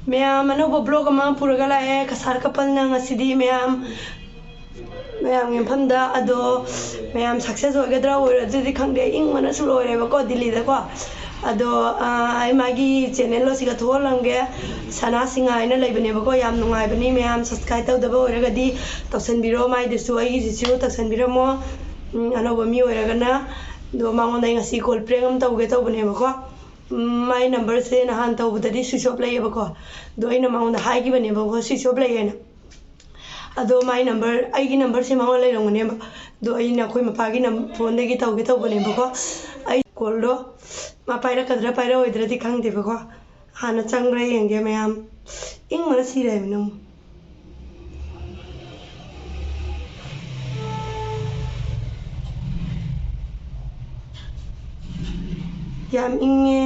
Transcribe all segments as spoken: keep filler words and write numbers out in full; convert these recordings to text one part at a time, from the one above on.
ꯃꯌꯥꯝ, ꯑꯅꯧꯕ ꯕ꯭ꯂꯣꯒ ꯑꯃ ꯄꯨꯔꯒ ꯂꯥꯛꯑꯦ ꯀꯁꯥꯔ ꯀꯄꯜꯅ ꯉꯁꯤꯗꯤ꯫ ꯃꯌꯥꯝ, ꯃꯌꯥꯝꯒꯤ ꯃꯐꯝꯗ꯫ ꯑꯗꯣ ꯃꯌꯥꯝ, ꯁꯛꯁꯦꯁ ꯑꯣꯏꯒꯗ꯭ꯔꯥ ꯑꯣꯏꯔꯣꯏꯗ꯭ꯔꯗꯤ ꯈꯪꯗꯦ, ꯏꯪꯕꯅꯁꯨ ꯂꯣꯏꯔꯦꯕꯀꯣ ꯗꯤꯜꯂꯤꯗꯀꯣ꯫ ꯑꯗꯣ ꯑꯥ, ꯑꯩ ꯃꯥꯒꯤ ꯆꯦꯅꯦꯜꯗꯣ ꯁꯤꯒ ꯊꯣꯛꯍꯜꯂꯝꯒꯦ, ꯁꯅꯥ ꯁꯤꯡꯍꯥ ꯍꯥꯏꯅ ꯂꯩꯕꯅꯦꯕꯀꯣ꯫ ꯌꯥꯝ ꯅꯨꯡꯉꯥꯏꯕꯅꯤ, ꯃꯌꯥꯝ ꯁꯕꯁꯀ꯭ꯔꯥꯏꯕ ꯇꯧꯗꯕ ꯑꯣꯏꯔꯒꯗꯤ ꯇꯧꯁꯟꯕꯤꯔꯣ, ꯃꯥꯏꯗꯨꯁꯨ ꯑꯩꯒꯤꯁꯤꯁꯨ ꯇꯧꯁꯟꯕꯤꯔꯝꯃꯣ꯫ ꯎꯝ, ꯑꯅꯧꯕ ꯃꯤ ꯑꯣꯏꯔꯒꯅ꯫ ꯑꯗꯣ ꯃꯉꯣꯟꯗ ꯑꯩ ꯉꯁꯤ ꯀꯣꯜ ꯄ꯭ꯔꯦꯡ ꯑꯃ ꯇꯧꯒꯦ ꯇꯧꯕꯅꯦꯕꯀꯣ꯫ ꯎꯝ, ꯃꯥꯏ ꯅꯝꯕꯔꯁꯦ ꯅꯍꯥꯟ ꯇꯧꯕꯗꯗꯤ ꯁ꯭ꯋꯤꯆ ꯑꯣꯐ ꯂꯩꯌꯦꯕꯀꯣ꯫ ꯑꯗꯣ ꯑꯩꯅ ꯃꯉꯣꯟꯗ ꯍꯥꯏꯈꯤꯕꯅꯦꯕꯀꯣ, ꯁ꯭ꯋꯤꯆ ꯑꯣꯐ ꯂꯩꯌꯦꯅ꯫ ꯑꯗꯣ ꯃꯥꯏ ꯅꯝꯕꯔ, ꯑꯩꯒꯤ ꯅꯝꯕꯔꯁꯦ ꯃꯉꯣꯟꯗ ꯂꯩꯔꯝꯒꯅꯦꯕ꯫ ꯑꯗꯣ ꯑꯩꯅ ꯑꯩꯈꯣꯏ ꯃꯄꯥꯒꯤ ꯅꯝ-, ꯐꯣꯟꯗꯒꯤ ꯇꯧꯒꯦ ꯇꯧꯕꯅꯦꯕꯀꯣ꯫ ꯑꯩ ꯀꯣꯜꯗꯣ ꯃꯥ ꯄꯥꯏꯔꯛꯀꯗ꯭ꯔꯥ ꯄꯥꯏꯔꯛꯑꯣꯏꯗ꯭ꯔꯗꯤ ꯈꯪꯗꯦꯕꯀꯣ꯫ ꯍꯥꯟꯅ ꯆꯪꯕ꯭ꯔꯥ ꯌꯦꯡꯒꯦ ꯃꯌꯥꯝ꯫ ꯏꯪꯕꯅ ꯁꯤꯔꯦ ꯍꯥꯏꯕ ꯅꯪꯕꯨ꯫ ꯌꯥꯝ ꯏꯪꯉꯦ꯫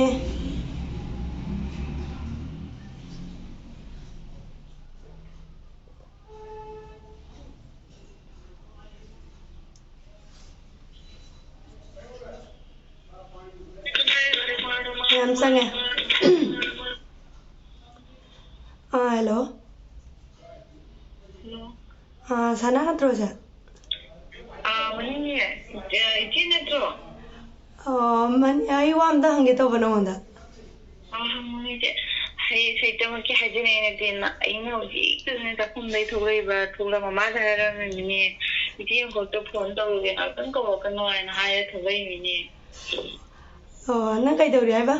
ꯌꯥꯝ ꯆꯪꯉꯦ꯫ ꯑꯥ, ꯍꯜꯂꯣ꯫ ꯍꯜꯂꯣ꯫ ꯑꯥ, ꯁꯅꯥ ꯅꯠꯇ꯭ꯔꯣ ꯁꯦ? ꯑꯥ, ꯃꯥꯅꯦ꯫ ꯑ, ꯏꯆꯦ ꯅꯠꯇ꯭ꯔꯣ? ꯑꯣ, ꯃꯥꯅꯦ, ꯑꯩ ꯋꯥ ꯑꯝꯇ ꯍꯪꯒꯦ ꯇꯧꯕ ꯅꯉꯣꯟꯗ꯫ ꯑꯥ, ꯍꯪꯉꯨꯅꯦ ꯏꯆꯦ꯫ ꯍꯩ, ꯁꯩꯇꯃꯛꯀꯤ ꯍꯥꯏꯖꯅꯤꯡꯉꯥꯏ ꯅꯠꯇꯦ꯫ ꯑꯩꯅ ꯍꯧꯖꯤꯛꯇꯅꯦ ꯆꯥꯛꯈꯨꯝꯗꯩ ꯊꯣꯛꯂꯛꯏꯕ, ꯊꯣꯛꯂꯛ ꯃꯃꯥꯗ ꯍꯥꯏꯔꯝꯃꯤꯅꯦ꯫ ꯏꯆꯦ ꯑꯪꯀꯜꯗꯣ ꯐꯣꯟ ꯇꯧꯔꯨꯒꯦ, ꯉꯥꯛꯇꯪ ꯀꯧꯔꯛꯀꯅꯣ ꯍꯥꯏꯅ ꯍꯥꯏꯔ ꯊꯣꯛꯂꯛꯏꯅꯤꯅꯦ꯫ ꯑꯣ, ꯅꯪ ꯀꯩꯗꯧꯔꯤ ꯍꯥꯏꯕ?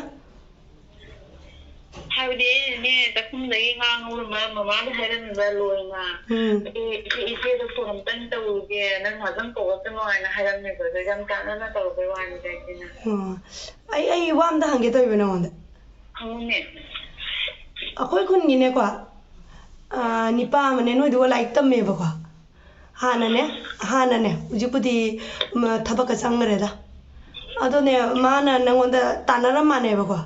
ꯍꯥꯏꯕꯗꯤ ꯑꯩꯅꯅꯦ, ꯆꯥꯛꯈꯨꯝꯗꯒꯤ ꯉꯥ ꯉꯧꯔꯝꯕ ꯃꯃꯥꯗ ꯍꯥꯏꯔꯝꯃꯤꯕ ꯂꯣꯏꯅ꯫ ꯎꯝ꯫ ꯑꯗꯨ ꯏꯆꯦ, ꯏꯆꯦꯗꯣ ꯐꯣꯟ ꯑꯝꯇꯪ ꯇꯧꯔꯨꯒꯦ, ꯅꯪ ꯉꯥꯛꯇꯪ ꯀꯧꯔꯛꯀꯅꯣ ꯍꯥꯏꯅ ꯍꯥꯏꯔꯝꯃꯦꯕ꯫ ꯑꯗꯣ ꯌꯥꯝ ꯆꯥꯟꯅꯅ ꯇꯧꯔꯛꯄꯩ ꯋꯥꯅꯤꯗ ꯏꯆꯦꯅ꯫ ꯑꯣ꯫ ꯑꯩ, ꯑꯩ ꯋꯥ ꯑꯝꯇ ꯍꯪꯒꯦ ꯇꯧꯔꯤꯕ ꯅꯉꯣꯟꯗ꯫ ꯍꯪꯉꯨꯅꯦ꯫ ꯑꯩꯈꯣꯏ ꯈꯨꯟꯒꯤꯅꯦꯀꯣ, ꯑꯥ, ꯅꯤꯄꯥ ꯑꯃꯅꯦ ꯅꯣꯏꯗꯨꯒ ꯂꯥꯏꯔꯤꯛ ꯇꯝꯃꯦꯕꯀꯣ꯫ ꯍꯥꯟꯅꯅꯦ, ꯍꯥꯟꯅꯅꯦ, ꯍꯧꯖꯤꯛꯄꯨꯗꯤ ꯃ-, ꯊꯕꯛꯀ ꯆꯪꯈ꯭ꯔꯦꯗ꯫ ꯑꯗꯨꯅꯦ, ꯃꯥꯅ ꯅꯪꯉꯣꯟꯗ ꯇꯥꯟꯅꯔꯝꯃꯅꯦꯕꯀꯣ꯫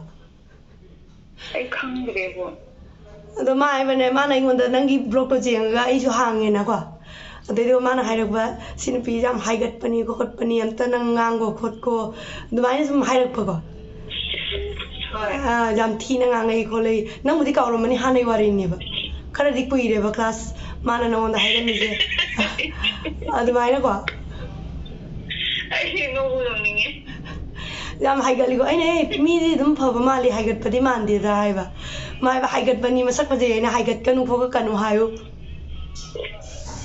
ꯑꯩ ꯈꯪꯗ꯭ꯔꯦꯕꯣ꯫ ꯑꯗꯣ ꯃꯥ ꯍꯥꯏꯕꯅꯦ, ꯃꯥꯅ ꯑꯩꯉꯣꯟꯗ ꯅꯪꯒꯤ ꯕ꯭ꯂꯣꯛꯇꯣ ꯌꯦꯡꯉꯒ ꯑꯩꯁꯨ ꯍꯥꯡꯉꯦꯅꯀꯣ꯫ ꯑꯗꯩꯗꯨꯒ ꯃꯥꯅ ꯍꯥꯏꯔꯛꯄ, "ꯁꯤ ꯅꯨꯄꯤꯁꯦ ꯌꯥꯝ ꯍꯥꯏꯒꯠꯄꯅꯤ ꯈꯣꯠꯄꯅꯤ, ꯑꯝꯇ ꯅꯪ ꯉꯥꯡꯒꯣ ꯈꯣꯠꯀꯣ", ꯑꯗꯨꯃꯥꯏꯅ ꯁꯨꯝ ꯍꯥꯏꯔꯛꯄꯀꯣ꯫ ꯑꯥ, ꯌꯥꯝ ꯊꯤꯅ ꯉꯥꯡꯉꯛꯏ ꯈꯣꯠꯂꯛꯏ꯫ ꯅꯪꯕꯨꯗꯤ ꯀꯥꯎꯔꯝꯃꯅꯤ, ꯍꯥꯟꯅꯩ ꯋꯥꯔꯤꯅꯦꯕ꯫ ꯈꯔꯗꯤ ꯀꯨꯏꯔꯦꯕ ꯀ꯭ꯂꯥꯁ ꯃꯥꯅ ꯅꯉꯣꯟꯗ ꯍꯥꯏꯔꯝꯃꯤꯁꯦ꯫ ꯑꯗꯨꯃꯥꯏꯅꯀꯣ꯫ ꯑꯩ ꯅꯣꯛꯄꯨ ꯅꯣꯛꯅꯤꯡꯉꯦ꯫ ꯌꯥꯝ ꯍꯥꯏꯒꯠꯂꯤꯀꯣ꯫ ꯑꯩꯅ, "ꯑꯦ, ꯃꯤꯗꯤ ꯑꯗꯨꯝ ꯐꯕ ꯃꯥꯜꯂꯤ, ꯍꯥꯏꯒꯠꯄꯗꯤ ꯃꯥꯟꯗꯦꯗ" ꯍꯥꯏꯕ꯫ ꯃꯥ ꯍꯥꯏꯕ, "ꯍꯥꯏꯒꯠꯄꯅꯤ, ꯃꯁꯛ ꯐꯖꯩ" ꯍꯥꯏꯅ ꯍꯥꯏꯒꯠꯀꯅꯨ ꯈꯣꯠꯀꯅꯨ ꯍꯥꯏꯌꯨ꯫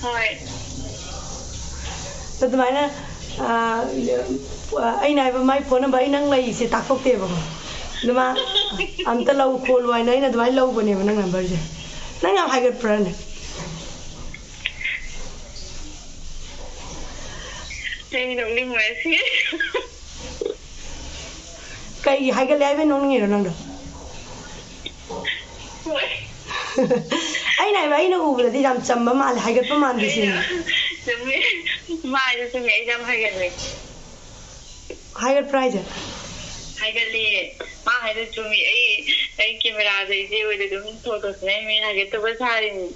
ꯍꯣꯏ꯫ ꯑꯗꯨꯃꯥꯏꯅ, ꯑꯥ, ꯑꯩꯅ ꯍꯥꯏꯕ, ꯃꯥꯏ ꯐꯣꯟ ꯅꯝꯕꯔ ꯑꯩ ꯅꯪ ꯂꯩꯁꯦ ꯇꯥꯛꯊꯣꯛꯇꯦꯕꯀꯣ꯫ ꯑꯗꯨ ꯃꯥ ꯑꯝꯇ ꯂꯧ ꯈꯣꯠꯂꯨ ꯍꯥꯏꯅ ꯑꯩꯅ ꯑꯗꯨꯃꯥꯏꯅ ꯂꯧꯕꯅꯦꯕ ꯅꯪ ꯅꯝꯕꯔꯁꯦ꯫ ꯅꯪ ꯌꯥꯝ ꯍꯥꯏꯒꯠꯄ꯭ꯔꯥꯅꯦ? ꯑꯩ ꯅꯣꯛꯅꯤꯡꯕꯅ ꯁꯤꯔꯦ꯫ ꯀꯩꯒꯤ ꯍꯥꯏꯒꯠꯂꯦ ꯍꯥꯏꯕꯩ ꯅꯣꯛꯅꯤꯡꯉꯤꯔꯣ ꯅꯪꯗꯣ? ꯍꯣꯏ꯫ ꯑꯩꯅ ꯍꯥꯏꯕ, ꯑꯩꯅ ꯎꯕꯗꯗꯤ ꯌꯥꯝ ꯆꯝꯕ ꯃꯥꯜꯂꯦ, ꯍꯥꯏꯒꯠꯄ ꯃꯥꯟꯗꯦ ꯁꯤꯅꯤ꯫ ꯆꯨꯝꯃꯦ꯫ ꯃꯥꯏꯗꯣ ꯆꯨꯝꯃꯦ, ꯑꯩ ꯌꯥꯝ ꯍꯥꯏꯒꯠꯂꯦ꯫ ꯍꯥꯏꯒꯠꯄ꯭ꯔꯥ ꯍꯥꯏꯁꯦ? ꯍꯥꯏꯒꯠꯂꯦ꯫ ꯃꯥ ꯍꯥꯏꯗꯣ ꯆꯨꯝꯃꯤ꯫ ꯑꯩ, ꯑꯩ ꯀꯦꯃꯦꯔꯥꯗ ꯏꯆꯦ ꯍꯣꯏꯗ ꯑꯗꯨꯝ ꯐꯣꯇꯣ ꯁꯤꯟꯅꯔꯤꯃꯤ, ꯍꯥꯏꯒꯠꯇꯕ ꯁꯥꯔꯤꯅꯤ꯫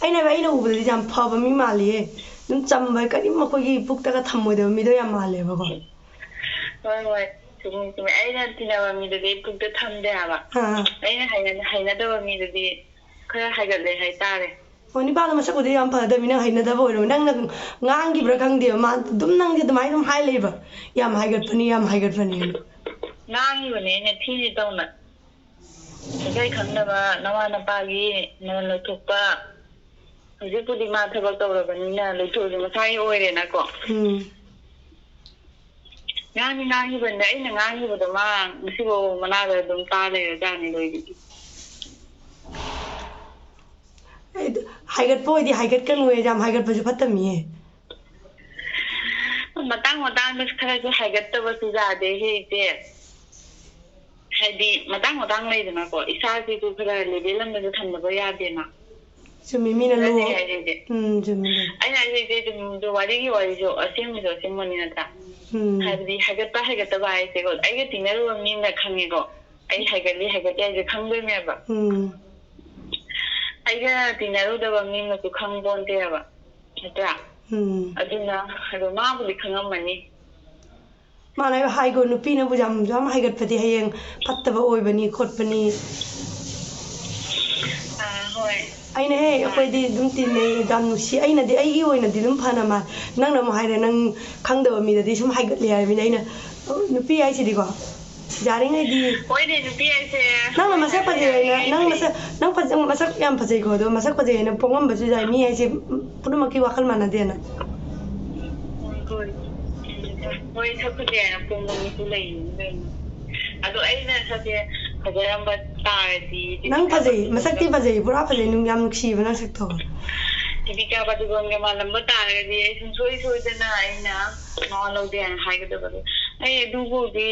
ꯑꯩꯅ ꯍꯥꯏꯕ, ꯑꯩꯅ ꯎꯕꯗꯗꯤ ꯌꯥꯝ ꯐꯕ ꯃꯤ ꯃꯥꯜꯂꯤꯌꯦ꯫ ꯑꯗꯨꯝ ꯆꯝꯕ, ꯀꯔꯤꯝ ꯑꯩꯈꯣꯏꯒꯤ ꯄꯨꯛꯇꯒ ꯊꯝꯃꯣꯏꯗꯕ ꯃꯤꯗꯣ ꯌꯥꯝ ꯃꯥꯜꯂꯦꯕꯀꯣ꯫ ꯍꯣꯏ, ꯍꯣꯏ꯫ ꯆꯨꯝꯃꯤ, ꯆꯨꯝꯃꯤ꯫ ꯑꯩꯅ ꯇꯤꯟꯅꯕ ꯃꯤꯗꯨꯗꯤ ꯄꯨꯛꯇ ꯊꯝꯗꯦ ꯍꯥꯏꯕ꯫ ꯑꯥ, ꯑꯥ꯫ ꯑꯩꯅ ꯍꯩꯅ-, ꯍꯩꯅꯗꯕ ꯃꯤꯗꯨꯗꯤ ꯈꯔ ꯍꯥꯏꯒꯠꯂꯦ ꯍꯥꯏꯇꯥꯔꯦ꯫ ꯑꯣ, ꯅꯨꯄꯥꯗꯣ ꯃꯁꯛ ꯎꯗꯤ ꯌꯥꯝ ꯐꯖꯗꯕꯅꯤ, ꯅꯪ ꯍꯩꯅꯗꯕ ꯑꯣꯏꯔꯝꯃꯅꯤ꯫ ꯅꯪꯅ ꯉꯥꯡꯈꯤꯕ꯭ꯔꯥ ꯈꯪꯗꯦꯕ, ꯃꯥ ꯑꯗꯨꯝ ꯅꯪꯁꯦ ꯑꯗꯨꯃꯥꯏꯅ ꯑꯗꯨꯝ ꯍꯥꯏ ꯂꯩꯕ, "ꯌꯥꯝ ꯍꯥꯏꯒꯠꯄꯅꯤ, ꯌꯥꯝ ꯍꯥꯏꯒꯠꯄꯅꯤ" ꯍꯥꯏꯅ꯫ ꯉꯥꯡꯉꯤꯕꯅꯦ ꯑꯩꯅ ꯊꯤꯅ ꯇꯧꯅ꯫ ꯏꯀꯥꯏ ꯈꯪꯗꯕ ꯅꯋꯥ ꯅꯄꯥꯒꯤ ꯃꯔꯜ ꯂꯧꯊꯣꯛꯄ꯫ ꯍꯧꯖꯤꯛꯄꯨꯗꯤ ꯃꯥ ꯊꯕꯛ ꯇꯧꯔꯕꯅꯤꯅ ꯂꯣꯏꯊꯣꯛꯑꯁꯨ ꯃꯁꯥꯒꯤ ꯑꯣꯏꯔꯦꯅꯀꯣ꯫ ꯎꯝ꯫ ꯉꯥꯡꯗꯤ ꯉꯥꯡꯈꯤꯕꯅꯦ, ꯑꯩꯅ ꯉꯥꯡꯈꯤꯕꯗꯣ ꯃꯥ ꯉꯁꯤꯐꯥꯎ ꯃꯅꯥꯗ ꯑꯗꯨꯝ ꯇꯥ ꯂꯩꯔꯖꯥꯠꯅꯤ ꯂꯣꯏꯕꯤꯗꯤ꯫ ꯑꯩ ꯍꯥꯏꯒꯠꯄ ꯑꯣꯏꯗꯤ ꯍꯥꯏꯒꯠꯀꯅꯨꯌꯦ, ꯌꯥꯝ ꯍꯥꯏꯒꯠꯄꯁꯨ ꯐꯠꯇꯕꯅꯤꯌꯦ꯫ ꯃꯇꯥꯡ ꯃꯇꯥꯡꯗ ꯈꯔꯁꯨ ꯍꯥꯏꯒꯠꯇꯕꯁꯨ ꯌꯥꯗꯦ ꯍꯦ ꯏꯆꯦ꯫ ꯍꯥꯏꯗꯤ ꯃꯇꯥꯡ ꯃꯇꯥꯡ ꯂꯩꯗꯅꯀꯣ, ꯏꯁꯥꯁꯤꯁꯨ ꯈꯔ ꯂꯦꯕꯦꯜ ꯑꯃꯗꯁꯨ ꯊꯝꯗꯕ ꯌꯥꯗꯦꯅ꯫ ꯆꯨꯝꯃꯤ, ꯃꯤꯅ ꯑꯗꯨꯅꯦ ꯂꯨ-, ꯍꯥꯏꯔꯤꯁꯦ꯫ ꯎꯝ, ꯆꯨꯝꯃꯤ, ꯆꯨꯝꯃꯤ꯫ ꯑꯩꯅ ꯍꯥꯏꯔꯤꯁꯦ ꯆꯨꯝꯗꯣ, ꯋꯥꯔꯤꯒꯤ ꯋꯥꯔꯤꯁꯨ, ꯑꯁꯦꯡꯕꯁꯨ ꯑꯁꯦꯡꯕꯅꯤ ꯅꯠꯇ꯭ꯔꯥ? ꯎꯝ꯫ ꯍꯥꯏꯕꯗꯤ ꯍꯥꯏꯒꯠꯄ ꯍꯥꯏꯒꯠꯇꯕ ꯍꯥꯏꯁꯦꯀꯣ, ꯑꯩꯒ ꯇꯤꯟꯅꯔꯨꯕ ꯃꯤ ꯑꯃꯅ ꯈꯪꯉꯦꯀꯣ, ꯑꯩ ꯍꯥꯏꯒꯠꯂꯤ ꯍꯥꯏꯒꯠꯇꯦ ꯍꯥꯏꯁꯦ ꯈꯪꯗꯣꯏꯅꯦꯕ꯫ ꯎꯝ꯫ ꯑꯩꯒ ꯇꯤꯟꯅꯔꯨꯗꯕ ꯃꯤ ꯑꯃꯁꯨ ꯈꯪ ꯄꯣꯟꯇꯦꯕ, ꯅꯠꯇ꯭ꯔꯥ? ꯎꯝ꯫ ꯑꯗꯨꯅ ꯑꯗꯣ ꯃꯥꯕꯨꯗꯤ ꯈꯪꯉꯝꯃꯅꯤ꯫ ꯃꯥꯅ ꯍꯥꯏꯕ, ꯍꯥꯏꯈꯣ, ꯅꯨꯄꯤꯅꯕꯨ ꯌꯥꯝ, ꯌꯥꯝ ꯍꯥꯏꯒꯠꯄꯗꯤ ꯍꯌꯦꯡ ꯐꯠꯇꯕ ꯑꯣꯏꯕꯅꯤ ꯈꯣꯠꯄꯅꯤ꯫ ꯑꯥ, ꯍꯣꯏ꯫ ꯑꯩꯅ, "ꯍꯦ, ꯑꯩꯈꯣꯏꯗꯤ ꯑꯗꯨꯝ ꯇꯤꯟꯅꯩ, ꯌꯥꯝ ꯅꯨꯡꯁꯤ"꯫ ꯑꯩꯅꯗꯤ, ꯑꯩꯒꯤ ꯑꯣꯏꯅꯗꯤ ꯑꯗꯨꯝ ꯐꯅ ꯃꯥ-, ꯅꯪꯅ ꯑꯃꯨꯛ ꯍꯥꯏꯔꯦ, "ꯅꯪ ꯈꯪꯗꯕ ꯃꯤꯗꯗꯤ ꯁꯨꯝ ꯍꯥꯏꯒꯠꯂꯦ" ꯍꯥꯏꯔꯕꯅꯤꯅ ꯑꯩꯅ, ꯅꯨꯄꯤ ꯍꯥꯏꯁꯤꯗꯤꯀꯣ, ꯌꯥꯔꯤꯉꯩꯗꯤ ꯍꯣꯏꯅꯦ, ꯅꯨꯄꯤ ꯍꯥꯏꯁꯦ ꯅꯪꯅ ꯃꯁꯛ ꯐꯖꯩ ꯍꯥꯏꯅ, ꯅꯪ ꯃꯁꯛ, ꯅꯪ ꯐꯖ-, ꯃꯁꯛ ꯌꯥꯝ ꯐꯖꯩꯀꯣ, ꯑꯗꯣ ꯃꯁꯛ ꯐꯖꯩ ꯍꯥꯏꯅ ꯄꯣꯡꯉꯝꯕꯁꯨ ꯌꯥꯏ, ꯃꯤ ꯍꯥꯏꯁꯦ ꯄꯨꯝꯅꯃꯛꯀꯤ ꯋꯥꯈꯜ ꯃꯥꯟꯅꯗꯦꯅ꯫ ꯍꯣꯏ, ꯍꯣꯏ, ꯁꯛ ꯐꯖꯩ ꯍꯥꯏꯅ ꯄꯣꯡꯕ ꯃꯤꯁꯨ ꯂꯩꯔꯤꯅꯤ ꯀꯩꯅꯣ꯫ ꯑꯗꯣ ꯑꯩꯅ ꯁꯛꯁꯦ ꯐꯖꯔꯝꯕ ꯇꯥꯔꯗꯤ ꯅꯪ ꯐꯖꯩ, ꯃꯁꯛꯇꯤ ꯐꯖꯩ, ꯄꯨꯔꯥ ꯐꯖꯩ, ꯅꯨꯡ-, ꯌꯥꯝ ꯅꯨꯡꯁꯤꯕ ꯅꯁꯛꯇꯣ꯫ ꯗꯤꯄꯤꯀꯥ ꯄꯥꯗꯨꯀꯣꯟꯒ ꯃꯥꯜꯂꯝꯕ ꯇꯥꯔꯒꯗꯤ ꯑꯩ ꯁꯨꯡꯁꯣꯏ ꯁꯣꯏꯗꯅ ꯑꯩꯅ ꯃꯋꯥ ꯂꯧꯗꯦ ꯍꯥꯏꯅ ꯍꯥꯏꯒꯗꯕꯗꯣ꯫ ꯑꯩ ꯑꯗꯨꯕꯨꯗꯤ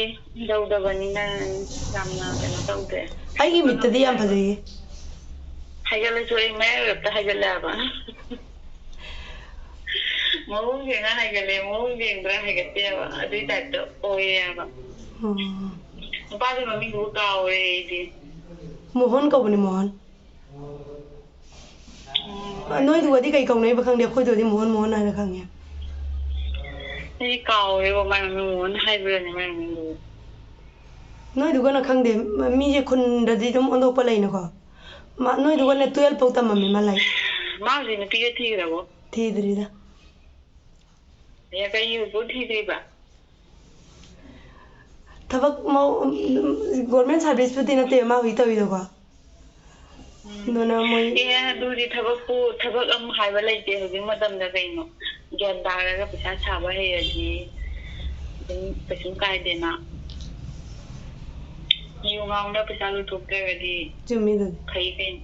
ꯇꯧꯗꯕꯅꯤꯅ ꯌꯥꯝꯅ ꯀꯩꯅꯣ ꯇꯧꯗꯦ꯫ ꯑꯩꯒꯤ ꯃꯤꯠꯇꯗꯤ ꯌꯥꯝ ꯐꯖꯩꯌꯦ꯫ ꯍꯥꯏꯒꯠꯂꯁꯨ ꯑꯩ ꯃꯌꯥꯏ ꯑꯣꯏꯔꯞꯇ ꯍꯥꯏꯒꯠꯂꯦꯕ꯫ ꯃꯑꯣꯡ ꯌꯦꯡꯉ ꯍꯥꯏꯒꯠꯂꯦ, ꯃꯑꯣꯡ ꯌꯦꯡꯗ꯭ꯔꯥ ꯍꯥꯏꯒꯠꯇꯦꯕ꯫ ꯑꯗꯨꯏ ꯇꯥꯏꯞꯇ ꯑꯣꯏꯌꯦꯕ꯫ ꯎꯝ꯫ ꯅꯨꯄꯥꯗꯨ ꯃꯃꯤꯡꯗꯨꯕꯨ ꯀꯥꯎꯔꯦ ꯑꯩꯗꯤ꯫ ꯃꯣꯍꯟ ꯀꯧꯕꯅꯦ, ꯃꯣꯍꯟ꯫ ꯎꯝ꯫ ꯑ, ꯅꯣꯏꯗꯨꯒꯗꯤ ꯀꯩ ꯀꯧꯅꯩꯕ ꯈꯪꯗꯦ, ꯑꯩꯈꯣꯏꯗꯨꯒꯗꯤ ꯃꯣꯍꯟ ꯃꯣꯍꯟ ꯍꯥꯏꯅ ꯈꯪꯉꯦ꯫ ꯑꯩꯗꯤ ꯀꯥꯎꯔꯦꯕ, ꯃꯥꯏ ꯃꯃꯤꯡ ꯃꯣꯍꯟ ꯍꯥꯏꯕ꯭ꯔꯅꯦ ꯃꯥꯏ ꯃꯃꯤꯡꯗꯨꯕꯨ꯫ ꯅꯣꯏꯗꯨꯒꯅ ꯈꯪꯗꯦ, ꯃ-, ꯃꯤꯁꯦ ꯈꯨꯟꯗꯗꯤ ꯑꯗꯨꯝ ꯑꯣꯟꯊꯣꯛꯄ ꯂꯩꯅꯀꯣ꯫ ꯃꯥ, ꯅꯣꯏꯗꯨꯒꯅꯦ twelve ꯐꯥꯎ ꯇꯝꯃꯝꯃꯦ ꯃꯥ ꯂꯥꯏꯔꯤꯛ꯫ ꯃꯥ ꯍꯧꯖꯤꯛ ꯅꯨꯄꯤꯒ ꯊꯤꯈ꯭ꯔꯕꯣ? ꯊꯤꯗ꯭ꯔꯤꯗ꯫ ꯑꯦ, ꯀꯩ ꯍꯧꯖꯤꯛꯐꯥꯎ ꯊꯤꯗ꯭ꯔꯤꯕ? ꯊꯕꯛ ꯃꯧ-, government serviceꯄꯨꯗꯤ ꯅꯠꯇꯦ ꯃꯥ ꯍꯧꯖꯤꯛ ꯇꯧꯔꯤꯗꯣꯀꯣ꯫ ꯎꯝ꯫ ꯑꯗꯨꯅ ꯃꯣꯏ ꯑꯦ, ꯑꯗꯨꯗꯤ ꯊꯕꯛꯄꯨ, ꯊꯕꯛ ꯑꯃ ꯍꯥꯏꯕ ꯂꯩꯇꯦ ꯍꯧꯖꯤꯛ ꯃꯇꯝꯗ ꯀꯩꯅꯣ꯫ ꯒ꯭ꯌꯥꯟ ꯇꯥꯔꯒ ꯄꯩꯁꯥ ꯁꯥꯕ ꯍꯩꯔꯗꯤ ꯑꯗꯨꯝ ꯀꯩꯁꯨꯝ ꯀꯥꯏꯗꯦꯅ꯫ ꯌꯨ ꯉꯥꯎꯅ ꯄꯩꯁꯥ ꯂꯣꯏꯊꯣꯛꯇ꯭ꯔꯒꯗꯤ ꯆꯨꯝꯃꯤ ꯑꯗꯨꯗꯤ꯫ ꯐꯩ ꯀꯩꯅꯣ꯫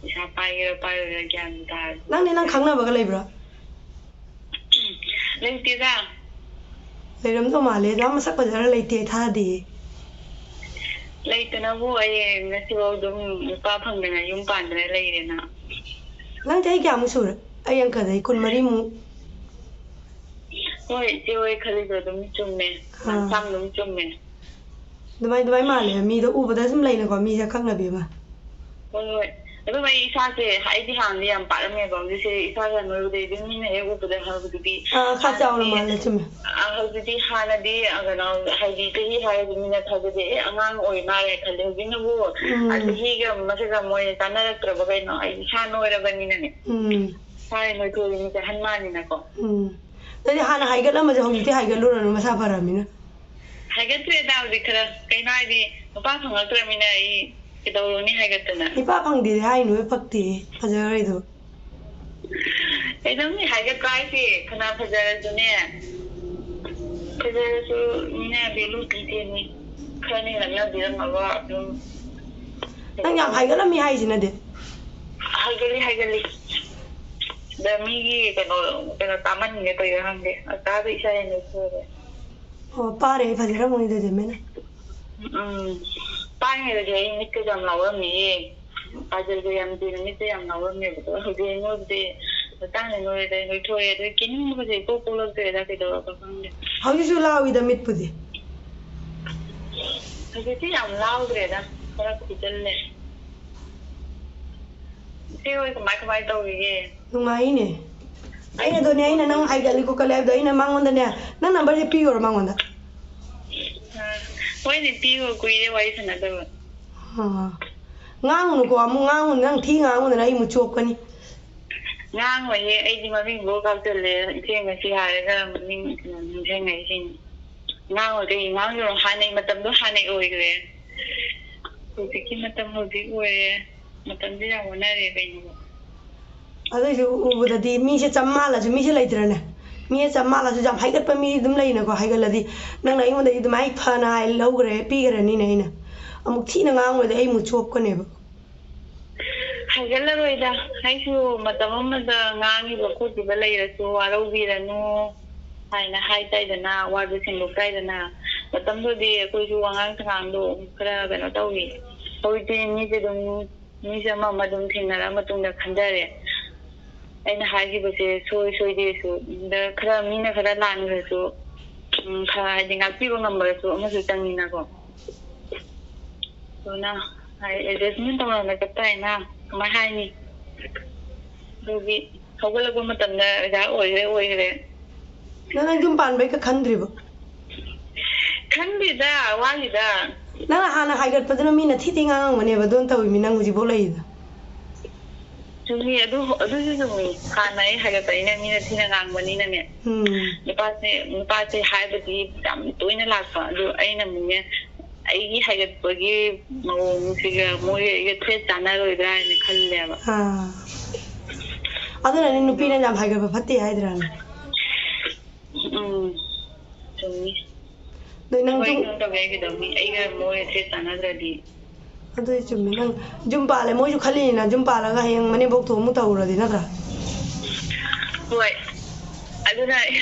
ꯄꯩꯁꯥ ꯄꯥꯏꯒꯦꯔꯥ ꯄꯥꯏꯔꯣꯏꯔꯥ ꯒ꯭ꯌꯥꯟ ꯇꯥꯔꯗꯤ꯫ ꯅꯪꯗꯤ ꯅꯪ ꯈꯪꯅꯕꯒ ꯂꯩꯕ꯭ꯔꯣ? ꯂꯩꯇꯦꯗ꯫ ꯂꯩꯔꯝꯗꯧ ꯃꯥꯜꯂꯦ꯫ ꯑꯗꯨꯌꯥꯝ ꯃꯁꯛ ꯐꯖꯔ ꯂꯩꯇꯦ ꯊꯥꯗꯦ꯫ ꯂꯩꯇꯅꯕꯨ ꯑꯩ ꯉꯁꯤꯐꯥꯎ ꯑꯗꯨꯝ ꯅꯨꯄꯥ ꯐꯪꯗꯅ ꯌꯨꯝ ꯄꯥꯟꯗꯅ ꯂꯩꯔꯦꯅ꯫ ꯅꯪ ꯆꯍꯤ ꯀꯌꯥꯃꯨꯛ ꯁꯨꯔꯦ? ꯑꯩ ꯑꯪꯀꯗ ꯑꯩ ꯀꯨꯟꯃꯔꯤꯃꯨꯛ꯫ ꯍꯣꯏ, ꯏꯆꯦ ꯍꯣꯏ ꯈꯜꯂꯤꯗꯣ ꯑꯗꯨꯝ ꯆꯨꯝꯃꯦ꯫ ꯑꯥ꯫ ꯁꯝ ꯑꯗꯨꯝ ꯆꯨꯝꯃꯦ꯫ ꯑꯗꯨꯃꯥꯏ, ꯑꯗꯨꯃꯥꯏ ꯃꯥꯜꯂꯦ꯫ ꯃꯤꯗꯣ ꯎꯕꯗ ꯁꯨꯝ ꯂꯩꯅꯀꯣ, ꯃꯤꯁꯦ ꯑꯀꯛꯅꯕꯤ ꯑꯃ꯫ ꯍꯣꯏ, ꯍꯣꯏ꯫ ꯑꯗꯨꯝ ꯑꯩ ꯏꯁꯥꯁꯦ, ꯑꯩꯗꯤ ꯍꯥꯟꯅꯗꯤ ꯌꯥꯝ ꯄꯥꯔꯝꯃꯦꯕ, ꯍꯧꯖꯤꯛꯁꯦ ꯏꯁꯥꯁꯦ ꯌꯥꯝ ꯅꯣꯏꯕꯗꯩ ꯑꯗꯨꯝ ꯃꯤꯅ ꯍꯦꯛ ꯎꯕꯗ ꯍꯧꯖꯤꯛꯇꯤ ꯑꯥ, ꯈꯔ ꯆꯥꯎꯔ ꯃꯥꯜꯂꯦ꯫ ꯆꯨꯝꯃꯦ꯫ ꯑꯥ, ꯍꯧꯖꯤꯛꯇꯤ ꯍꯥꯟꯅꯗꯤ, ꯑꯥ, ꯀꯩꯅꯣ, ꯍꯥꯏꯗꯤ ꯆꯍꯤ ꯍꯥꯏꯔꯗꯤ ꯃꯤꯅ ꯊꯥꯖꯗꯦ, "ꯑꯦ, ꯑꯉꯥꯡ ꯑꯣꯏ ꯃꯥꯜꯂꯦ" ꯈꯜꯂꯦ꯫ ꯍꯧꯖꯤꯛꯅꯕꯨ ꯎꯝ꯫ ꯑꯥ, ꯆꯍꯤꯒ ꯃꯁꯛꯒ ꯃꯣꯏ ꯆꯥꯟꯅꯔꯛꯇ꯭ꯔꯕ ꯀꯩꯅꯣ, ꯑꯩ ꯏꯁꯥ ꯅꯣꯏꯔꯕꯅꯤꯅꯅꯦ꯫ ꯎꯝ꯫ ꯏꯁꯥ ꯅꯣꯏꯊꯣꯛꯑꯗꯤ ꯃꯤꯁꯦ ꯑꯍꯟ ꯃꯥꯜꯂꯤꯅꯀꯣ꯫ ꯎꯝ꯫ ꯑꯗꯨꯗꯤ ꯍꯥꯟꯅ ꯍꯥꯏꯒꯠꯂꯝꯃꯁꯦ, ꯍꯧꯖꯤꯛꯇꯤ ꯍꯥꯏꯒꯠꯂꯨꯔꯅꯨ, ꯃꯁꯥ ꯐꯔꯕꯅꯤꯅ꯫ ꯍꯥꯏꯒꯠꯇ꯭ꯔꯦꯗ ꯍꯧꯖꯤꯛ ꯈꯔ, ꯀꯩꯅꯣ ꯍꯥꯏꯗꯤ, ꯅꯨꯄꯥ ꯐꯪꯉꯛꯇ꯭ꯔꯕꯅꯤꯅ ꯑꯩ ꯀꯩꯗꯧꯔꯨꯅꯤ ꯍꯥꯏꯒꯠꯇꯅ꯫ ꯅꯨꯄꯥ ꯐꯪꯗꯦꯗꯤ ꯍꯥꯏꯅꯨ, ꯄꯛꯇꯦ, ꯐꯖꯈ꯭ꯔꯦꯗꯣ꯫ ꯀꯩꯗꯧꯅꯤ, ꯍꯥꯏꯒꯠꯄ ꯍꯥꯏꯁꯦ ꯐꯅ ꯐꯖꯔꯁꯨꯅꯦ, ꯐꯖꯔꯁꯨ ꯃꯤꯅ value ꯄꯤꯗꯦꯅꯦ꯫ ꯈꯔꯅꯤ ꯂꯛꯅꯕꯤꯔꯝꯃꯒ ꯑꯗꯨꯝ ꯅꯪ ꯌꯥꯝ ꯍꯥꯏꯒꯠꯂꯝꯃꯤ ꯍꯥꯏꯁꯤꯅꯗꯤ꯫ ꯍꯥꯏꯒꯠꯂꯤ, ꯍꯥꯏꯒꯠꯂꯤ꯫ ꯑꯗ ꯃꯤꯒꯤ ꯀꯩꯅꯣ, ꯀꯩꯅꯣ ꯇꯥꯃꯟꯒꯦ ꯇꯧꯔꯤꯔꯥ ꯈꯪꯗꯦ꯫ ꯑꯇꯥꯗ ꯏꯁꯥ ꯍꯦꯟꯅ ꯁꯣꯏꯔꯦ꯫ ꯑꯣ, ꯄꯥꯔꯦ, ꯐꯖꯔꯝꯃꯅꯤ ꯑꯗꯨꯗꯤ ꯃꯤꯅ꯫ ꯎꯝ꯫ ꯄꯥꯔꯤꯉꯩꯗꯗꯤ ꯑꯩ ꯃꯤꯠꯀ ꯌꯥꯝ ꯂꯥꯎꯔꯝꯃꯤꯌꯦ꯫ ꯀꯥꯖꯜꯒ ꯌꯥꯝ ꯇꯦꯟꯅ ꯃꯤꯠꯇ ꯌꯥꯝ ꯉꯥꯎꯔꯝꯃꯦꯕꯀꯣ꯫ ꯍꯧꯖꯤꯛ ꯑꯩ ꯅꯣꯏꯕꯗꯤ ꯍꯛꯆꯥꯡꯁꯦ ꯅꯣꯏꯔꯦꯗ, ꯅꯣꯏꯊꯣꯛꯑꯦ꯫ ꯑꯗꯨ ꯀꯦꯅꯤꯡꯕꯒꯁꯦ ꯏꯄꯣꯛ ꯄꯣꯛꯂꯛꯇ꯭ꯔꯦꯗ, ꯀꯩꯗꯧꯔꯕ ꯈꯪꯗꯦ꯫ ꯍꯧꯖꯤꯛꯁꯨ ꯂꯥꯎꯏꯗ ꯃꯤꯠꯄꯨꯗꯤ꯫ ꯍꯧꯖꯤꯛꯇꯤ ꯌꯥꯝ ꯂꯥꯎꯗ꯭ꯔꯦꯗ, ꯈꯔ ꯈꯨꯖꯜꯂꯦ꯫ ꯏꯆꯦ ꯍꯣꯏ ꯀꯃꯥꯏ ꯀꯃꯥꯏ ꯇꯧꯔꯤꯒꯦ? ꯅꯨꯡꯉꯥꯏꯅꯦ꯫ ꯑꯩ ꯑꯗꯨꯅꯦ, ꯑꯩꯅ ꯅꯪ ꯍꯥꯏꯒꯠꯂꯤ ꯈꯣꯠꯀꯠꯂꯤ ꯍꯥꯏꯕꯗꯣ, ꯑꯩꯅ ꯃꯉꯣꯟꯗꯅꯦ, ꯅꯪ ꯅꯝꯕꯔꯁꯦ ꯄꯤꯈ꯭ꯔꯣ ꯃꯉꯣꯟꯗ꯫ ꯑ, ꯍꯣꯏꯅꯦ, ꯄꯤꯌꯣ, ꯀꯨꯏꯔꯦ ꯋꯥꯔꯤ ꯁꯥꯟꯅꯗꯕ꯫ ꯑꯥ꯫ ꯉꯥꯡꯉꯨꯅꯨꯀꯣ, ꯑꯃꯨꯛ ꯉꯥꯡꯉꯨꯅꯨ, ꯅꯪ ꯊꯤ ꯉꯥꯡꯉꯨꯗꯅ ꯑꯩ ꯑꯃꯨꯛ ꯆꯣꯞꯀꯅꯤ꯫ ꯉꯥꯡꯉꯣꯏꯍꯦ, ꯑꯩꯗꯤ ꯃꯃꯤꯡꯕꯨ ꯀꯥꯎꯁꯜꯂꯦ꯫ ꯏꯆꯦ ꯉꯁꯤ ꯍꯥꯏꯔꯒ ꯃꯃꯤꯡ ꯅꯤꯡꯁꯤꯡꯉꯛꯏꯁꯤꯅꯤ꯫ ꯉꯥꯡꯉꯣꯏ, ꯀꯩ ꯉꯥꯡꯗꯣꯏꯅꯣ? ꯍꯥꯟꯅꯩ ꯃꯇꯝꯗꯣ ꯍꯥꯟꯅꯩ ꯑꯣꯏꯈ꯭ꯔꯦ꯫ ꯍꯧꯖꯤꯛꯀꯤ ꯃꯇꯝ ꯍꯧꯖꯤꯛ ꯑꯣꯏꯔꯦ꯫ ꯃꯇꯝꯁꯦ ꯌꯥꯝ ꯑꯣꯟꯅꯔꯦ ꯀꯩꯅꯣ꯫ ꯑꯗꯨꯏꯁꯨ ꯎꯕꯗꯗꯤ ꯃꯤꯁꯦ ꯆꯝ ꯃꯥꯜꯂꯁꯨ ꯃꯤꯁꯦ ꯂꯩꯇ꯭ꯔꯅꯦ? ꯃꯤꯁꯦ ꯆꯝ ꯃꯥꯜꯂꯁꯨ ꯌꯥꯝ ꯍꯥꯏꯒꯠꯄ ꯃꯤ ꯑꯗꯨꯝ ꯂꯩꯅꯀꯣ, ꯍꯥꯏꯒꯠꯂꯗꯤ ꯅꯪꯅ ꯑꯩꯉꯣꯟꯗꯗꯤ ꯑꯗꯨꯃꯥꯏꯅ ꯐꯅ ꯍꯥꯏ ꯂꯧꯈ꯭ꯔꯦ, ꯄꯤꯈ꯭ꯔꯅꯤꯅꯦ ꯑꯩꯅ꯫ ꯑꯃꯨꯛ ꯊꯤꯅ ꯉꯥꯡꯉꯨꯔꯗꯤ ꯑꯩ ꯑꯃꯨꯛ ꯆꯣꯞꯀꯅꯦꯕ꯫ ꯍꯥꯏꯒꯠꯂꯔꯣꯏꯗ, ꯑꯩꯁꯨ ꯃꯇꯝ ꯑꯃꯗ ꯉꯥꯡꯈꯤꯕ ꯈꯣꯠꯈꯤꯕ ꯂꯩꯔꯁꯨ ꯋꯥꯔꯧꯕꯤꯔꯅꯨ ꯍꯥꯏꯅ ꯍꯥꯏ ꯇꯥꯏꯗꯅ, ꯋꯥꯗꯨ ꯁꯦꯡꯗꯣꯛ ꯇꯥꯏꯗꯅ꯫ ꯃꯇꯝꯗꯨꯗꯤ ꯑꯩꯈꯣꯏꯁꯨ ꯋꯥꯉꯥꯡ ꯁꯉꯥꯡꯗꯣ ꯈꯔ ꯀꯩꯅꯣ ꯇꯧꯏ꯫ ꯍꯧꯖꯤꯛꯇꯤ ꯃꯤꯁꯦ ꯑꯗꯨꯝ, ꯃꯤꯁꯦ ꯑꯃ ꯑꯃ ꯑꯗꯨꯝ ꯊꯦꯡꯅꯔ ꯃꯇꯨꯡꯗ ꯈꯟꯖꯔꯦ꯫ ꯑꯩꯅ ꯍꯥꯏꯈꯤꯕꯁꯦ ꯁꯣꯏ ꯁꯣꯏꯗꯦꯁꯨ, ꯑꯗ ꯈꯔ ꯃꯤꯅ ꯈꯔ ꯂꯥꯟꯈ꯭ꯔꯁꯨ, ꯎꯝ, ꯈꯔ ꯍꯥꯏꯗꯤ ꯉꯥꯛꯄꯤꯕ ꯉꯝꯕꯁꯨ ꯑꯃꯁꯨ ꯆꯪꯉꯤꯅꯀꯣ꯫ ꯑꯗꯨꯅ ꯑꯦꯗꯖꯁꯃꯦꯟ ꯇꯧꯅꯔꯒ ꯇꯥꯏꯅ ꯀꯃꯥꯏ ꯍꯥꯏꯅꯤ? ꯑꯗꯨꯒꯤ ꯍꯧꯒꯠꯂꯛꯄ ꯃꯇꯝꯗ ꯑꯣꯖꯥ ꯑꯣꯏꯈ꯭ꯔꯦ ꯑꯣꯏꯈ꯭ꯔꯦ꯫ ꯅꯪ ꯅꯪ ꯌꯨꯝ ꯄꯥꯟꯕꯩꯒ ꯈꯟꯗ꯭ꯔꯤꯕꯣ? ꯈꯟꯗꯦꯗ, ꯋꯥꯠꯂꯤꯗ꯫ ꯅꯪꯅ ꯍꯥꯟꯅ ꯍꯥꯏꯒꯠꯄꯗꯨꯅ ꯃꯤꯅ ꯊꯤ ꯊꯤ ꯉꯥꯡꯉꯝꯒꯅꯦꯕ, ꯑꯗꯨꯅ ꯇꯧꯔꯤꯃꯤ ꯅꯪ ꯍꯧꯖꯤꯛꯐꯥꯎ ꯂꯩꯔꯤꯗꯣ꯫ ꯆꯨꯝꯃꯤ ꯑꯗꯨ, ꯑꯗꯨꯁꯨ ꯆꯨꯝꯃꯤ꯫ ꯍꯥꯟꯅ ꯑꯩ ꯍꯥꯏꯒꯠꯄꯅꯤꯅ ꯃꯤꯅ ꯊꯤꯅ ꯉꯥꯡꯕꯅꯤꯅꯅꯦ꯫ ꯎꯝ ꯅꯨꯄꯥꯁꯦ ꯅꯨꯄꯥꯁꯦ ꯍꯥꯏꯕꯗꯤ ꯌꯥꯝ ꯇꯣꯏꯅ ꯂꯥꯛꯄ, ꯑꯗꯨ ꯑꯩꯅ ꯑꯃꯨꯛꯅꯦ ꯑꯩꯒꯤ ꯍꯥꯏꯒꯠꯄꯒꯤ ꯃꯑꯣꯡꯁꯤꯒ ꯃꯣꯏꯒ ꯑꯩꯒ ꯊ꯭ꯔꯦꯠ ꯆꯥꯟꯅꯔꯣꯏꯗ꯭ꯔꯥ ꯍꯥꯏꯅ ꯈꯜꯂꯦꯕ꯫ ꯑꯥ ꯑꯗꯨꯅꯅꯦ ꯅꯨꯄꯤꯅ ꯌꯥꯝ ꯍꯥꯏꯒꯠꯄ ꯐꯠꯇꯦ ꯍꯥꯏꯗ꯭ꯔꯥꯅꯦ? ꯎꯝ ꯆꯨꯝꯃꯤ꯫ ꯑꯗꯩ ꯅꯪ ꯍꯣꯏ ꯌꯨꯝ ꯀꯩꯅꯣ ꯇꯧꯒꯦ ꯍꯥꯏꯒꯗꯧꯅꯤ ꯑꯩꯒ ꯃꯣꯏꯒ ꯊ꯭ꯔꯦꯠ ꯆꯥꯟꯅꯗ꯭ꯔꯗꯤ꯫ ꯑꯗꯨꯗꯤ ꯆꯨꯝꯃꯤ꯫ ꯅꯪ ꯌꯨꯝ ꯄꯥꯜꯂꯦ, ꯃꯣꯏꯁꯨ ꯈꯜꯂꯤꯅꯤꯅ, ꯌꯨꯝ ꯄꯥꯜꯂꯒ ꯍꯌꯦꯡ ꯃꯅꯦꯝꯕꯣꯛ ꯊꯣꯛ ꯑꯃꯨꯛ ꯇꯧꯔꯗꯤ, ꯅꯠꯇ꯭ꯔꯥ? ꯍꯣꯏ꯫ ꯑꯗꯨꯅ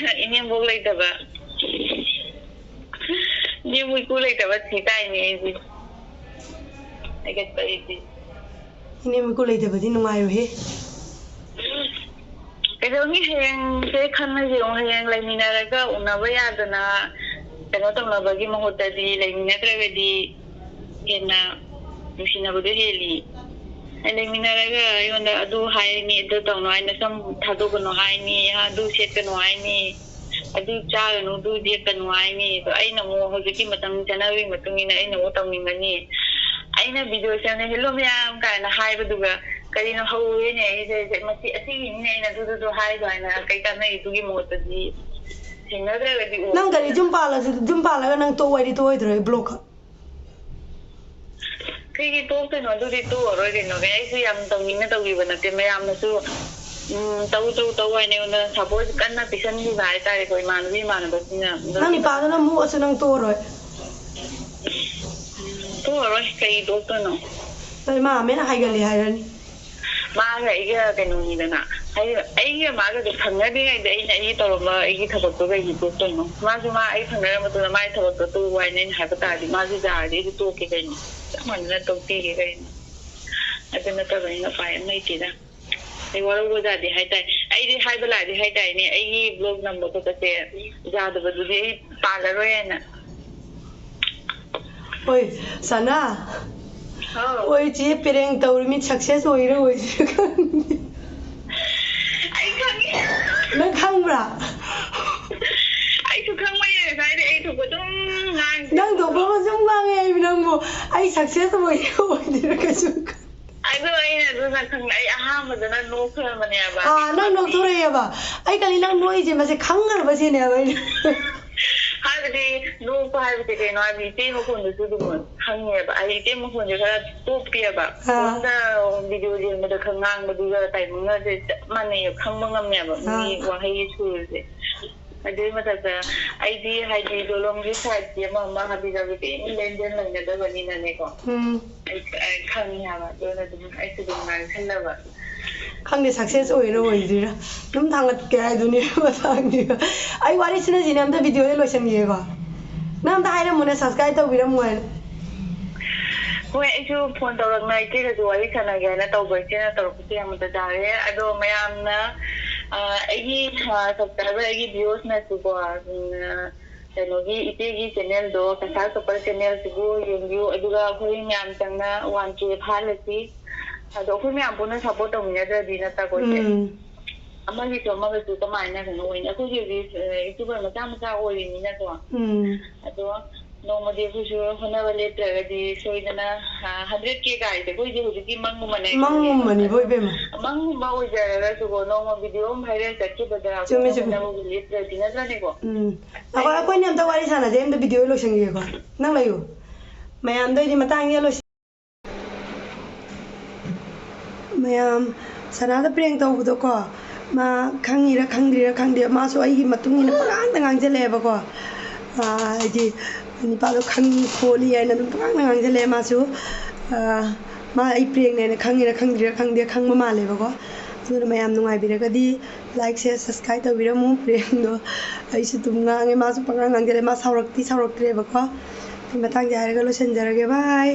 ꯏꯅꯦꯝꯕꯣꯛ ꯂꯩꯇꯕ, ꯏꯅꯦꯝꯕꯣꯛ ꯏꯀꯨ ꯂꯩꯇꯕ ꯊꯤ ꯇꯥꯏꯅꯦ ꯑꯩꯁꯦ꯫ ꯍꯥꯏꯒꯠꯄ ꯑꯩꯁꯦ꯫ ꯏꯅꯦꯝ ꯏꯀꯨ ꯂꯩꯇꯕꯗꯤ ꯅꯨꯡꯉꯥꯏꯔꯣꯏꯍꯦ꯫ ꯀꯩꯗꯧꯅꯤ, ꯍꯌꯦꯡꯁꯦ ꯈꯟꯅꯁꯦ ꯌꯦꯡꯉꯣ꯫ ꯍꯌꯦꯡ ꯂꯩꯃꯤꯟꯅꯔꯒ ꯎꯅꯕ ꯌꯥꯗꯅ ꯀꯩꯅꯣ ꯇꯧꯅꯕꯒꯤ ꯃꯍꯨꯠꯇꯗꯤ ꯂꯩꯃꯤꯟꯅꯗ꯭ꯔꯒꯗꯤ ꯍꯦꯟꯅ ꯅꯨꯡꯁꯤꯅꯕꯗꯣ ꯍꯦꯜꯂꯤ꯫ ꯑꯩ ꯂꯩꯃꯤꯟꯅꯔꯒ ꯑꯩꯉꯣꯟꯗ ꯑꯗꯨ ꯍꯥꯏꯅꯤ, ꯑꯗꯨ ꯇꯧꯅꯨ ꯍꯥꯏꯅ, ꯁꯝ ꯊꯥꯗꯣꯛꯀꯅꯨ ꯍꯥꯏꯅꯤ, ꯑꯗꯨ ꯁꯦꯠꯀꯅꯨ ꯍꯥꯏꯅꯤ, ꯑꯗꯨ ꯆꯥꯒꯅꯨ, ꯑꯗꯨ ꯌꯦꯛꯀꯅꯨ ꯍꯥꯏꯅꯤ꯫ ꯑꯗꯣ ꯑꯩꯅ ꯑꯃꯨꯛ ꯍꯧꯖꯤꯛꯀꯤ ꯃꯇꯝ ꯆꯠꯅꯕꯤꯒꯤ ꯃꯇꯨꯡ ꯏꯟꯅ ꯑꯩꯅ ꯑꯃꯨꯛ ꯇꯧꯅꯤꯡꯒꯅꯤ꯫ ꯑꯩꯅ ꯚꯤꯗꯤꯑꯣ ꯁꯦꯝꯅ "ꯍꯦꯜꯂꯣ ꯃꯌꯥꯝ" ꯀꯥꯏꯅ ꯍꯥꯏꯕꯗꯨꯒ ꯀꯔꯤꯅꯣ ꯍꯧꯔꯦꯅꯦ ꯑꯩꯁꯦ꯫ ꯃꯁꯤ ꯑꯁꯤꯒꯤꯅꯤꯅꯦ ꯑꯩꯅ ꯑꯗꯨꯗꯨꯗꯣ ꯍꯥꯏꯗꯣ ꯍꯥꯏꯅ ꯀꯩ ꯀꯥꯟꯅꯩ? ꯑꯗꯨꯒꯤ ꯃꯍꯨꯠꯇꯗꯤ ꯊꯦꯡꯅꯗ꯭ꯔꯒꯗꯤ ꯑꯣ꯫ ꯅꯪ ꯀꯔꯤ ꯌꯨꯝ ꯄꯥꯜꯂꯁꯨ, ꯌꯨꯝ ꯄꯥꯜꯂꯒ ꯅꯪ ꯇꯣꯛꯑꯣ ꯍꯥꯏꯗꯤ ꯇꯣꯛꯑꯣꯏꯗ꯭ꯔꯣ ꯑꯩ ꯕ꯭ꯂꯣꯛꯀ? ꯀꯩꯒꯤ ꯇꯣꯛꯇꯣꯏꯅꯣ? ꯑꯗꯨꯗꯤ ꯇꯣꯛꯑꯔꯣꯏ ꯀꯩꯅꯣ꯫ ꯑꯩꯁꯨ ꯌꯥꯝ ꯇꯧꯅꯤꯡꯅ ꯇꯧꯈꯤꯕ ꯅꯠꯇꯦ꯫ ꯃꯌꯥꯝꯅꯁꯨ ꯎꯝ, ꯇꯧ ꯇꯧ ꯇꯧ ꯍꯥꯏꯅ ꯑꯩꯉꯣꯟꯗ ꯁꯞꯄꯣꯔꯠ ꯀꯟꯅ ꯄꯤꯁꯟꯈꯤꯕ ꯍꯥꯏꯇꯥꯔꯦꯀꯣ, ꯏꯃꯥꯟꯅꯕꯤ ꯏꯃꯥꯟꯅꯕꯁꯤꯡꯅ꯫ ꯑꯗꯣ ꯅꯪ ꯅꯤꯄꯥꯗꯨꯅ ꯃꯨꯛꯑꯁꯨ ꯅꯪ ꯇꯣꯛꯑꯔꯣꯏ꯫ ꯇꯣꯛꯑꯔꯣꯏ, ꯀꯩ ꯇꯣꯛꯇꯣꯏꯅꯣ? ꯅꯪ ꯏꯃꯥ ꯑꯃꯦꯅ ꯍꯥꯏꯒꯜꯂꯤ ꯍꯥꯏꯔꯅꯤ꯫ ꯃꯥꯒ ꯑꯩꯒ ꯀꯩꯅꯣꯅꯤꯗꯅ, ꯍꯥꯏꯗꯤ ꯑꯩꯒ ꯃꯥꯒꯁꯦ ꯈꯪꯅꯗ꯭ꯔꯤꯉꯩꯗ ꯑꯩꯅ ꯑꯩꯒꯤ ꯇꯧꯔꯝꯕ ꯑꯩꯒꯤ ꯊꯕꯛꯇꯣ ꯀꯩꯒꯤ ꯇꯣꯛꯇꯣꯏꯅꯣ? ꯃꯥꯁꯨ ꯃꯥ ꯑꯩ ꯈꯪꯅꯔ ꯃꯇꯨꯡꯗ ꯃꯥꯒꯤ ꯊꯕꯛꯇꯣ ꯇꯣꯛꯎ ꯍꯥꯏꯅ ꯑꯩꯅ ꯍꯥꯏꯕ ꯇꯥꯔꯗꯤ ꯃꯥꯁꯨ ꯌꯥꯔꯗꯤ ꯑꯩꯁꯨ ꯇꯣꯛꯀꯦ ꯀꯩꯅꯣ, ꯆꯞ ꯃꯥꯟꯅꯅ ꯇꯣꯛꯄꯤꯒꯦ ꯀꯩꯅꯣ꯫ ꯑꯗꯨ ꯅꯠꯇꯕꯅꯤꯅ ꯎꯄꯥꯏ ꯑꯃ ꯂꯩꯇꯦꯗ꯫ ꯑꯩ ꯋꯥꯔꯧꯕꯖꯥꯗꯦ ꯍꯥꯏꯇꯥꯔꯦ꯫ ꯑꯩꯗꯤ ꯍꯥꯏꯕ ꯂꯥꯛꯑꯗꯤ ꯍꯥꯏꯇꯥꯔꯦꯅꯦ, ꯑꯩꯒꯤ ꯕ꯭ꯂꯣꯛ ꯅꯝꯕ ꯈꯣꯠꯄꯁꯦ ꯌꯥꯗꯕꯗꯨꯗꯤ ꯑꯩ ꯄꯥꯜꯂꯔꯣꯏ ꯍꯥꯏꯅ꯫ ꯍꯣꯏ, ꯁꯅꯥ꯫ ꯍꯣꯏ, ꯆꯦ, ꯄ꯭ꯔꯦꯡ ꯇꯧꯔꯤꯃꯤ ꯁꯛꯁꯦꯁ ꯑꯣꯏꯔ ꯑꯣꯏꯗ꯭ꯔꯤꯔꯥ ꯈꯪꯗꯦ꯫ ꯑꯩ ꯈꯪꯉꯦ꯫ ꯅꯪ ꯈꯪꯕ꯭ꯔꯥ? ꯑꯩꯁꯨ ꯈꯪꯕꯩꯅꯦ ꯉꯁꯥꯏꯗꯩ ꯑꯩ ꯊꯣꯛꯄ ꯑꯗꯨꯝ ꯉꯥꯡꯉꯤꯁꯦ꯫ ꯅꯪ ꯊꯣꯛꯄ ꯑꯃ ꯁꯨꯝ ꯉꯥꯡꯉꯦ ꯍꯥꯏꯕ ꯅꯪꯕꯨ꯫ ꯑꯩ ꯁꯛꯁꯦꯁ ꯑꯣꯏꯔ ꯑꯣꯏꯗ꯭ꯔꯤꯔꯥ ꯀꯩꯁꯨ ꯈꯪꯗꯦ꯫ ꯑꯗꯣ ꯑꯩꯅ ꯑꯗꯨꯅ ꯈꯪ-, ꯑꯩ ꯑꯍꯥꯟꯕꯗꯅ ꯅꯣꯛꯈ꯭ꯔꯕꯅꯦꯕ꯫ ꯑꯥ, ꯅꯪ ꯅꯣꯛꯊꯣꯔꯛꯑꯦꯕ꯫ ꯑꯩ ꯈꯜꯂꯤ ꯅꯪ ꯅꯣꯛꯏꯁꯦ ꯃꯁꯤ ꯈꯪꯈ꯭ꯔꯕ ꯁꯤꯅꯦꯕ ꯑꯩꯅ꯫ ꯍꯥꯏꯕꯗꯤ ꯅꯣꯛꯄ ꯍꯥꯏꯕꯁꯦ ꯀꯩꯅꯣ ꯍꯥꯏꯕꯗꯤ ꯏꯆꯦ ꯃꯈꯣꯟꯗꯨꯁꯨ ꯑꯗꯨꯝ ꯈꯪꯉꯦꯕ꯫ ꯑꯩ ꯏꯆꯦ ꯃꯈꯣꯟꯁꯦ ꯈꯔ ꯇꯣꯞꯄꯤꯑꯕ꯫ ꯑꯥ꯫ ꯐꯣꯟꯗ ꯚꯤꯗꯤꯑꯣ ꯌꯦꯡꯕꯗ ꯈꯔ ꯉꯥꯡꯕꯗꯨꯒ ꯇꯥꯏꯃꯤꯡꯒꯁꯦ ꯆꯞ ꯃꯥꯟꯅꯩꯌꯦꯕ, ꯈꯪꯕ ꯉꯝꯃꯦꯕ ꯃꯤ ꯑꯥ꯫ ꯋꯥꯍꯩꯒꯤ ꯁꯨꯔꯁꯦ꯫ ꯑꯗꯨꯒꯤ ꯃꯊꯛꯇ ꯑꯩꯗꯤ ꯍꯥꯏꯗꯤ ꯂꯣꯂꯣꯝꯒꯤ ꯁꯥꯏꯠꯀꯤ ꯑꯃ ꯑꯃ ꯍꯥꯕꯤ ꯖꯥꯕꯤ ꯀꯔꯤꯝ ꯂꯦꯟꯗꯦꯟ ꯂꯩꯅꯗꯕꯅꯤꯅꯅꯦꯀꯣ꯫ ꯎꯝ꯫ ꯑꯩ, ꯑꯩ ꯈꯪꯉꯦ ꯍꯥꯏꯕ, ꯑꯗꯨꯅ ꯑꯗꯨꯝ ꯑꯩꯁꯨ ꯑꯗꯨꯝ ꯉꯥꯡꯁꯟꯅꯕ꯫ ꯈꯪꯗꯦ, ꯁꯛꯁꯦꯁ ꯑꯣꯏꯔ ꯑꯣꯏꯗ꯭ꯔꯤꯔꯥ ꯑꯗꯨꯝ ꯊꯥꯡꯒꯠꯀꯦ ꯍꯥꯏꯗꯨꯅꯤ ꯃꯇꯥꯡꯗꯤ꯫ ꯑꯩ ꯋꯥꯔꯤ ꯁꯤꯅꯁꯤꯅꯦ, ꯑꯝꯇ ꯚꯤꯗꯤꯑꯣꯗ ꯂꯣꯏꯁꯟꯈꯤꯒꯦꯀꯣ꯫ ꯅꯪ ꯑꯝꯇ ꯍꯥꯏꯔꯝꯃꯨꯅꯦ, ꯁꯕꯁꯀ꯭ꯔꯥꯏꯕ ꯇꯧꯕꯤꯔꯝꯃꯣ ꯍꯥꯏꯅ꯫ ꯍꯣꯏ, ꯑꯩꯁꯨ ꯐꯣꯟ ꯇꯧꯔꯛꯅ ꯏꯆꯦꯒꯁꯨ ꯋꯥꯔꯤ ꯁꯥꯟꯅꯒꯦ ꯍꯥꯏꯅ ꯇꯧꯕ, ꯏꯆꯦꯅ ꯇꯧꯔꯛꯄꯁꯦ ꯌꯥꯝꯅ ꯇꯥꯖꯔꯦ꯫ ꯑꯗꯣ ꯃꯌꯥꯝꯅ, ꯑ, ꯑꯩꯒꯤ, ꯑ, ꯁꯕꯁꯀ꯭ꯔꯥꯏꯕꯔ, ꯑꯩꯒꯤ ꯚ꯭ꯌꯨꯁꯅꯁꯨꯀꯣ, ꯎꯝ, ꯑ, ꯀꯩꯅꯣꯒꯤ ꯏꯆꯦꯒꯤ ꯆꯦꯅꯦꯜꯗꯣ, ꯀꯁꯥꯔ ꯀꯄꯜ ꯆꯦꯅꯦꯜꯁꯤꯕꯨ ꯌꯦꯡꯕꯤꯌꯨ, ꯑꯗꯨꯒ ꯑꯩꯈꯣꯏ ꯃꯌꯥꯝ ꯆꯪꯅ ꯋꯥꯟ ꯀꯦ ꯐꯥꯍꯜꯂꯁꯤ꯫ ꯑꯗꯣ ꯑꯩꯈꯣꯏ ꯃꯌꯥꯝ ꯄꯨꯟꯅ ꯁꯞꯄꯣꯔꯠ ꯇꯧꯃꯤꯟꯅꯗ꯭ꯔꯗꯤ ꯅꯠꯇ꯭ꯔꯥ ꯑꯩꯈꯣꯏꯁꯦ꯫ ꯎꯝ꯫ ꯑꯃꯒꯤꯁꯨ ꯑꯃꯒꯁꯨ ꯀꯃꯥꯏꯅ ꯀꯩꯅꯣ ꯑꯣꯏꯅꯤ? ꯑꯩꯈꯣꯏꯒꯤ ꯍꯧꯖꯤꯛ, ꯑ, ꯌꯨꯇ꯭ꯌꯨꯕꯔ ꯃꯆꯥ ꯃꯆꯥ ꯑꯣꯏꯔꯤꯅꯤꯅꯀꯣ꯫ ꯎꯝ꯫ ꯑꯗꯣ ꯅꯣꯡꯃꯗꯤ ꯑꯩꯈꯣꯏꯁꯨ ꯍꯣꯠꯅꯕ ꯂꯦꯞꯇ꯭ꯔꯒꯗꯤ ꯁꯣꯏꯗꯅ, ꯑ, ꯍꯟꯗ꯭ꯔꯦꯠ ꯀꯦ ꯀꯥꯏꯁꯦ ꯑꯩꯈꯣꯏꯗꯤ ꯍꯧꯖꯤꯛꯇꯤ ꯃꯪꯒꯨꯝꯕꯅꯦ꯫ ꯃꯪꯒꯨꯝꯕꯅꯤꯕꯣ ꯏꯕꯦꯝꯃ꯫ ꯃꯪꯒꯨꯝꯕ ꯑꯣꯏꯖꯔꯒꯁꯨꯀꯣ, ꯅꯣꯡꯃ ꯚꯤꯗꯤꯑꯣ ꯑꯃ ꯚꯥꯏꯔꯦꯜ ꯆꯠꯈꯤꯕꯗ ꯆꯨꯝꯃꯦ, ꯑꯩꯈꯣꯏꯅ ꯆꯨꯝꯃꯦ꯫ ꯍꯣꯠꯅꯕꯕꯨ ꯂꯦꯞꯇ꯭ꯔꯗꯤ ꯅꯠꯇ꯭ꯔꯅꯦꯀꯣ? ꯎꯝ꯫ ꯑꯩꯈꯣꯏ, ꯑꯩꯈꯣꯏꯅꯤ ꯑꯝꯇ ꯋꯥꯔꯤ ꯁꯥꯟꯅꯁꯦ, ꯑꯝꯇ ꯚꯤꯗꯤꯑꯣ ꯂꯣꯏꯁꯟꯈꯤꯒꯦꯀꯣ꯫ ꯅꯪ ꯂꯩꯌꯨ꯫ ꯃꯌꯥꯝꯗ ꯑꯩꯗꯤ ꯃꯇꯥꯡ ꯌꯦꯠꯂꯣꯏꯁꯤ꯫ ꯃꯌꯥꯝ ꯁꯅꯥꯗ ꯄ꯭ꯔꯦꯡ ꯇꯧꯕꯗꯣꯀꯣ, ꯃꯥ ꯈꯪꯉꯤꯔꯥ ꯈꯪꯗ꯭ꯔꯤꯔꯥ ꯈꯪꯗꯦ, ꯃꯥꯁꯨ ꯑꯩꯒꯤ ꯃꯇꯨꯡ ꯏꯟꯅ ꯄꯉꯥꯡꯗ ꯉꯥꯡꯁꯤꯜꯂꯛꯑꯦꯕꯀꯣ꯫ ꯑꯥ, ꯍꯥꯏꯗꯤ ꯅꯨꯄꯥꯗꯣ ꯈꯪꯉꯤ ꯈꯣꯠꯂꯤ ꯍꯥꯏꯅ ꯑꯗꯨꯝ ꯄꯉꯥꯡꯗ ꯉꯥꯡꯁꯤꯜꯂꯛꯑꯦ ꯃꯥꯁꯨ꯫ ꯑꯥ, ꯃꯥ ꯑꯩ ꯄ꯭ꯔꯦꯡꯅꯦꯅ ꯈꯪꯉꯤꯔꯥ ꯈꯪꯗ꯭ꯔꯤꯔꯥ ꯈꯪꯗꯦ, ꯈꯪꯕ ꯃꯥꯜꯂꯦꯕꯀꯣ꯫ ꯑꯗꯨꯅ ꯃꯌꯥꯝ ꯅꯨꯡꯉꯥꯏꯕꯤꯔꯒꯗꯤ ꯂꯥꯏꯛ, ꯁꯤꯌꯔ, ꯁꯕꯁꯀ꯭ꯔꯥꯏꯕ ꯇꯧꯕꯤꯔꯝꯃꯨ꯫ ꯄ꯭ꯔꯦꯡꯗꯣ ꯑꯩꯁꯨ ꯑꯗꯨꯝ ꯉꯥꯡꯉꯦ, ꯃꯥꯁꯨ ꯄꯉꯥꯡ ꯉꯥꯡꯁꯤꯜꯂꯛꯑꯦ, ꯃꯥ ꯁꯥꯎꯔꯛꯇꯤ ꯁꯥꯎꯔꯛꯇ꯭ꯔꯦꯕꯀꯣ꯫ ꯑꯗꯨ ꯃꯇꯥꯡꯁꯦ ꯍꯥꯏꯔꯒ ꯂꯣꯏꯁꯤꯟꯖꯔꯒꯦ꯫ ꯕꯥꯏ꯫